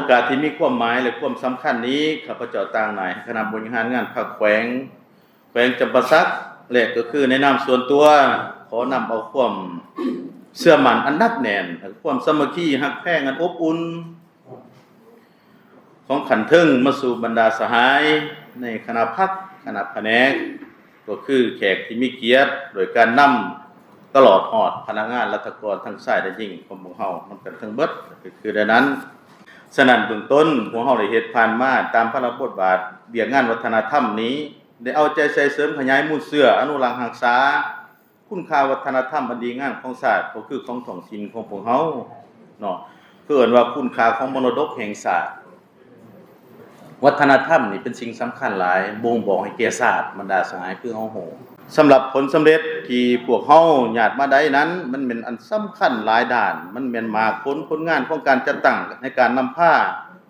ການທີ່ມີຄວາມໝາຍ ແລະ ຄວາມສຳຄັນນີ້ ຂ້າພະເຈົ້າຕ່າງໜ້າໃຫ້ຄະນະບໍລິຫານງານພັກແຂວງ ແຂວງຈຳປາສັກ ແລະ ກໍຄືໃນນາມສ່ວນຕົວ ຂໍນຳເອົາຄວາມເຊື່ອໝັ້ນອັນໜັກແໜ້ນ ແລະ ຄວາມສາມັກຄີຮັກແພງອັນອົບອຸ່ນ ຂອງຂັ້ນເທິງມາສູ່ບັນດາສະຫາຍໃນຄະນະພັກ ຄະນະພະແນກ ກໍຄືແຂກທີ່ມີກຽດ ໂດຍການນຳຕະຫຼອດຮອດພະນັກງານລັດຖະກອນທັງຊາຍ ແລະ ຍິງຂອງພວກເຮົານຳກັນທັງເບິດ ກໍຄືໃນນັ້ນ. ສະນັ້ນເບື້ອງຕົ້ນ ພວກເຮົາໄດ້ເຮັດຜ່ານມາຕາມພາລະບົດບາດວຽກງານວັດທະນະທຳນີ້ ໄດ້ເອົາໃຈໃສ່ເສີມຂະຫຍາຍມູນເຊື້ອ ອະນຸລັກຮັກສາ ຄຸນຄ່າວັດທະນະທຳອັນດີງາມຂອງຊາດ ກໍຄືຂອງທ້ອງຖິ່ນຂອງພວກເຮົາເນາະ ເອີ້ນວ່າຄຸນຄ່າຂອງມໍລະດົກແຫ່ງຊາດ. ວັດທະນະທຳນີ້ເປັນສິ່ງສຳຄັນຫຼາຍ ບົ່ງບອກໃຫ້ແກ່ຊາດ ບັນດາສະຫາຍ ຄືເຮົາຮູ້. ສຳລັບຜົນສຳເລັດທີ່ພວກເຮົາຍາດມາໄດ້ນັ້ນ ມັນແມ່ນອັນສຳຄັນຫຼາຍດ້ານ ມັນແມ່ນໝາກຜົນ ຜົນງານຂອງການຈັດຕັ້ງໃນການນຳພາ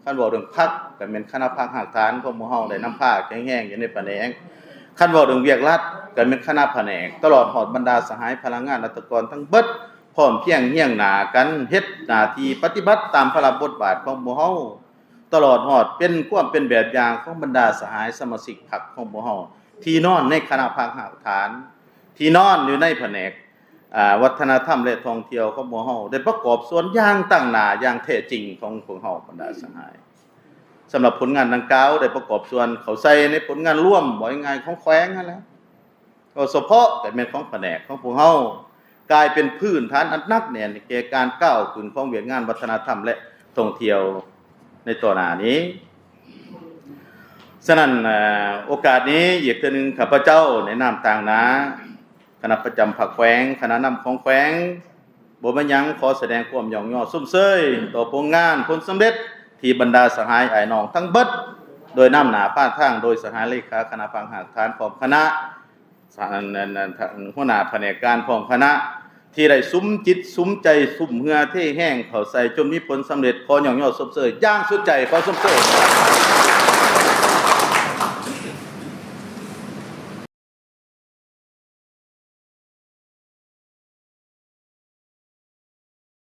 ຄັນເວົ້າເລື່ອງພັກ ກໍແມ່ນຄະນະພັກຮາກຖານຂອງໝູ່ເຮົາໄດ້ນຳພາແຂງແຮງຢູ່ໃນພະແນກ. ຄັນເວົ້າເລື່ອງວຽກລັດ ກໍແມ່ນຄະນະພະແນກ ຕະຫຼອດຮອດບັນດາສະຫາຍພະນັກງານລັດຖະກອນທັງເບິດ ພ້ອມພຽງຮຽງໜ້າກັນເຮັດໜ້າທີ່ປະຕິບັດຕາມພາລະບົດບາດຂອງໝູ່ເຮົາ ຕະຫຼອດຮອດເປັນຄວາມເປັນແບບຢ່າງຂອງບັນດາສະຫາຍສະມາຊິກພັກຂອງໝູ່ເຮົາ ທີ່ນອນໃນຄະນະພັກຮາກຖານ ທີ່ນອນຢູ່ໃນພະແນກ ອາ ວັດທະນະທຳ ແລະ ທ່ອງທ່ຽວຂອງພວກເຮົາ ໄດ້ປະກອບສ່ວນຢ່າງຕັ້ງໜ້າຢ່າງແທ້ຈິງຂອງພວກເຮົາບັນດາສະຫາຍ. ສຳລັບຜົນງານດັ່ງກ່າວ ໄດ້ປະກອບສ່ວນເຂົ້າໃສ່ໃນຜົນງານລວມ ເວົ້າງ່າຍໆ ຂອງແຂວງຫັ້ນແຫຼະ ເວົ້າສະເພາະກໍແມ່ນຂອງພະແນກຂອງພວກເຮົາ ກາຍເປັນພື້ນຖານອັນໜັກແໜ້ນແກ່ການກ້າວຂຶ້ນຂອງວຽກງານວັດທະນະທຳ ແລະ ທ່ອງທ່ຽວໃນຕໍ່ໜ້ານີ້. ສະນັ້ນ ເອີ ໂອກາດນີ້ອີກເທື່ອໜຶ່ງ ຂ້າພະເຈົ້າໃນນາມຕາງໜ້າ ຄະນະປະຈຳພັກແຂວງ, ຄະນະນຳຂອງແຂວງ ບໍ່ແມ່ນຫຍັງ ຂໍສະແດງຄວາມຍ້ອງຍໍຊົມເຊີຍຕໍ່ຜົນງານຜົນສຳເລັດທີ່ບັນດາສະຫາຍອ້າຍນ້ອງທັງເບິດ ໂດຍນຳໜ້າພາທາງໂດຍສະຫາຍເລຂາຄະນະພັກຮາກຖານພ້ອມຄະນະ ສະ ອັນ ອັນ ອັນ ຫົວໜ້າພະແນກການພ້ອມຄະນະ ທີ່ໄດ້ສຸມຈິດສຸມໃຈ ສຸມເຫື່ອເທແຮງເຂົ້າໃສ່ຈົນມີຜົນສຳເລັດ ຂໍຍ້ອງຍໍຊົມເຊີຍຢ່າງສຸດໃຈ ຂໍຊົມເຊີຍ.